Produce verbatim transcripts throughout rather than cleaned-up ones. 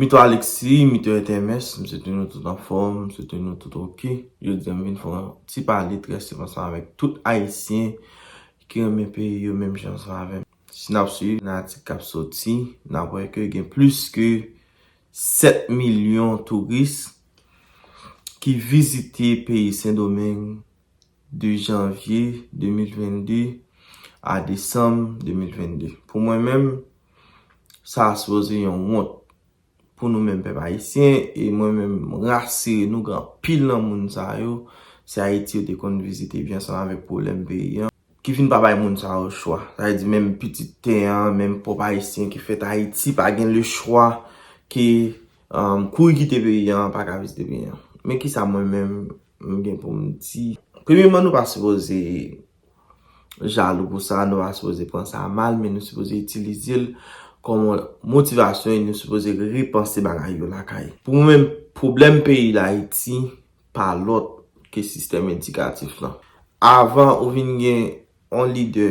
Mito Alexis, Mito F M S, m swete nou tout anfòm, m swete nou tout oke. Jodi a m vin fè yon ti pale trè senp ansanm avèk tout Ayisyen ki renmen peyi yo menm jan ansanm avè m. Si n ap swiv nan atik k ap soti, n ap wè ke gen plis ke sèt milyon touris ki vizite peyi Sendomeng de janvye de mil vennde a desanm de mil vennde. Pou mwen menm, sa a sipoze yon wont pou nou menm pèp ayisyen, e mwen menm, m rasire nou, gen anpil nan moun sa yo, se Ayiti yo te konn vizite, byen ansanm avèk pwoblèm peyi an, ki vin pa bay moun sa yo chwa. Sa vle di, menm pitit tè an, menm pwòp ayisyen ki fèt Ayiti, pa gen le chwa ke, um, kouri kite peyi an, pa ka vizite peyi an. Men kisa mwen menm, m gen pou m di? Premyèman, nou pa sipoze jalou pou sa, nou pa sipoze pran sa mal, men nou sipoze itilize l kòm yon motivasyon e nou sipoze repanse bagay yo lakay. Pou mwen menm, pwoblèm peyi Dayiti pa lòt ke sistèm edikatif lan. Avan ou vin gen yon lidè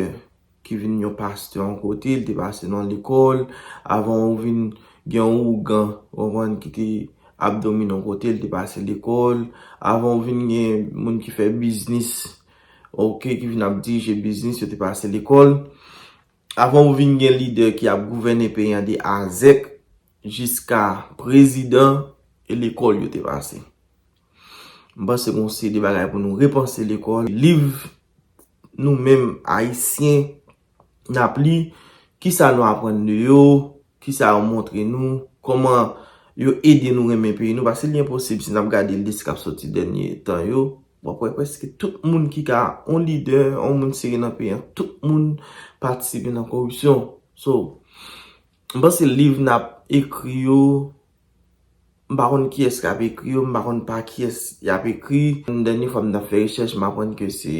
ki vin yon pastè yon kote, li te pase nan lekòl. Avan ou vin gen yon ougan, ou konprann, ki te ap domine yon kote, li te pase lekòl. Avan ou vin gen moun ki fè biznis, oke, ki vin ap dirije biznis, yo te pase lekòl. Avan ou vin gen lidè ki ap gouvène peyi an de A a Z, jiska prezidan, e lekòl yo te pase. M panse gon seri de bagay pou nou repanse lekòl. Liv nou menm Ayisyen n ap li, kisa nou aprann de yo, kisa yo montre nou, kòman yo ede nou renmen peyi nou, paske li enposib si n ap gade lis k ap soti dènye tan yo, w ap wè prèske tout moun ki ka yon lidè, yon moun serye nan peyi an, tout moun patisipe nan koripsyon. So, m panse liv n ap ekri yo, m pa konn kiyès k ap ekri yo, m pa konn pa kiyès y ap ekri. Dènye fwa m t ap fè rechèch, m aprann ke se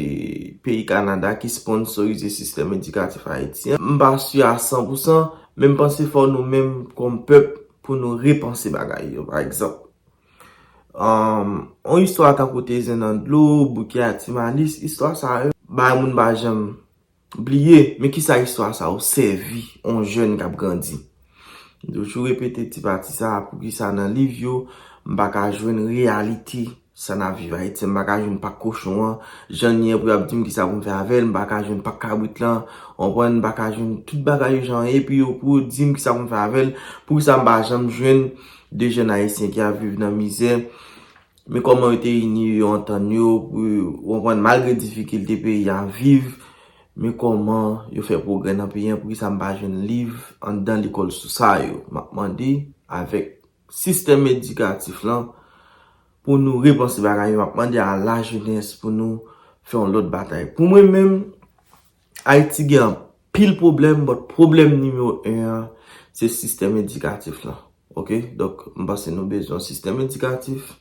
peyi Kanada ki sponsorize sistèm edikatif Ayiti an. M pa si a san pou san, men m panse fò nou menm kòm pèp pou nou repanse bagay yo. Pa egzanp, um, yon istwa tankou Te Zen nan dlo, Bouki a Ti Malis, istwa sa yo, bagay moun pa janm bliye, men kisa istwa sa yo sèvi yon jèn k ap grandi? M toujou repete ti pati sa a, poukisa nan liv yo, m pa ka jwenn reyalite sa n ap viv Ayiti, m pa ka jwenn pak kochon an, jan l ye an pou y ap di m kisa pou m fè avè l, m pa ka jwenn pak kabrit lan, w konprann, m pa ka jwenn tout bagay yo jan yo ye, epi yo pou yo di m kisa pou m fè avè l, poukisa m pa janm jwenn de jèn ayisyen ki ap viv nan mizè, men kòman yo te ini yo, antann yo, pou yo, w konprann, malgre difikilte peyi a viv, men kòman yo fè pwogrè nan peyi an, poukisa m pa jwenn liv anndan lekòl sou sa yo? M ap mande avèk sistèm edikatif lan pou nou repanse bagay yo. M ap mande a lajenès pou nou fè yon lòt batay. Pou mwen menm, Ayiti gen anpil pwoblèm, but pwoblèm nimewo en an, se sistèm edikatif lan. Oke? Donk, m panse nou bezwen yon sistèm edikatif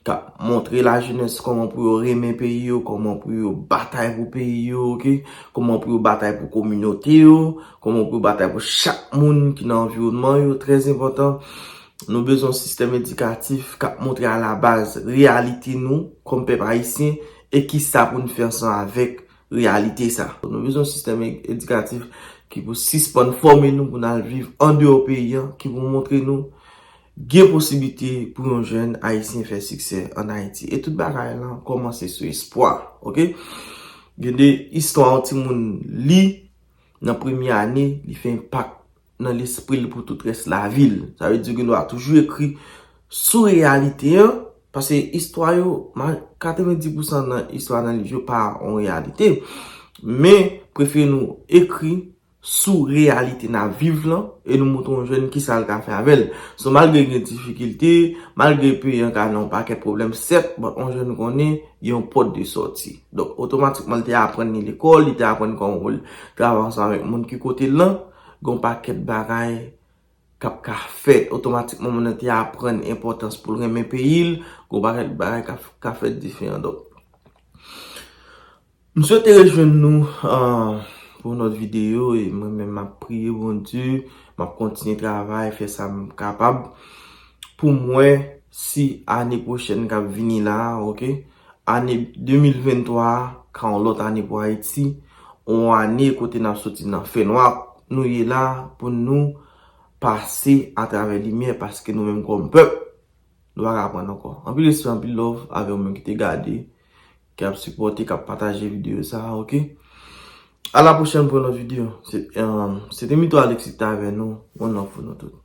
k ap montre lajenès kòman pou yo renmen peyi yo, kòman pou yo batay pou peyi yo, oke? Kòman pou yo batay pou kominote yo, kòman pou yo batay pou chak moun ki nan anviwònman yo, trè enpòtan. Nou bezwen yon sistèm edikatif k ap montre alabaz reyalite nou kòm pèp ayisyen e kisa pou n fè ansanm avèk reyalite sa. Nou bezwen yon sistèm e-, edikatif ki pou sispann fòme nou pou n al viv andeyò peyi an, ki pou montre nou gen posiblite pou yon jèn ayisyen fè siksè ann Ayiti. E tout bagay lan kòmanse sou espwa, oke? Gen de istwa yon timoun li, nan premye ane, li fè enpak nan lespri l pou tout rès lavi l. Sa vle di gen dwa toujou ekri sou reyalite an, paske istwa yo, ma-, katrevendis pousan nan istwa nan liv yo pa yon reyalite. Men, prefere nou ekri sou reyalite n ap viv lan, e nou montre yon jèn kisa l ka fè avè l. So, malgre gen difikilte, malgre peyi an ka nan yon pakèt pwoblèm, sèt, but yon jèn konnen gen yon pòt de sòti. Donk, otomatikman, li te aprann li lekòl, li te aprann kòman pou l travay ansanm avèk moun ki kote l lan, gen yon pakèt bagay k ap ka fèt. Otomatikman, moun nan te aprann enpòtans pou l renmen peyi l, gen yon pakèt bagay k ap ka fèt diferan. Donk, m swete rejwenn nou, ah, pou yon lòt videyo, e mwen menm m ap priye Bondye, m ap kontinye travay, fè sa m kapab pou m wè si ane pwochèn k ap vini la, oke, ane de mil venntwa a ka yon lòt ane pou Ayiti, yon ane kote n ap soti nan fènwa nou ye la pou nou pase atravè limyè, paske nou menm kòm pèp, nou pa ka aprann ankò. Anpil respè, anpil love avè w menm ki te gade, k ap sipòte, k ap pataje videyo sa a, oke? A la pwochèn pou yon lòt videyo. Se, um, se te Mito Alexis ki te avè nou. One love pou nou tout.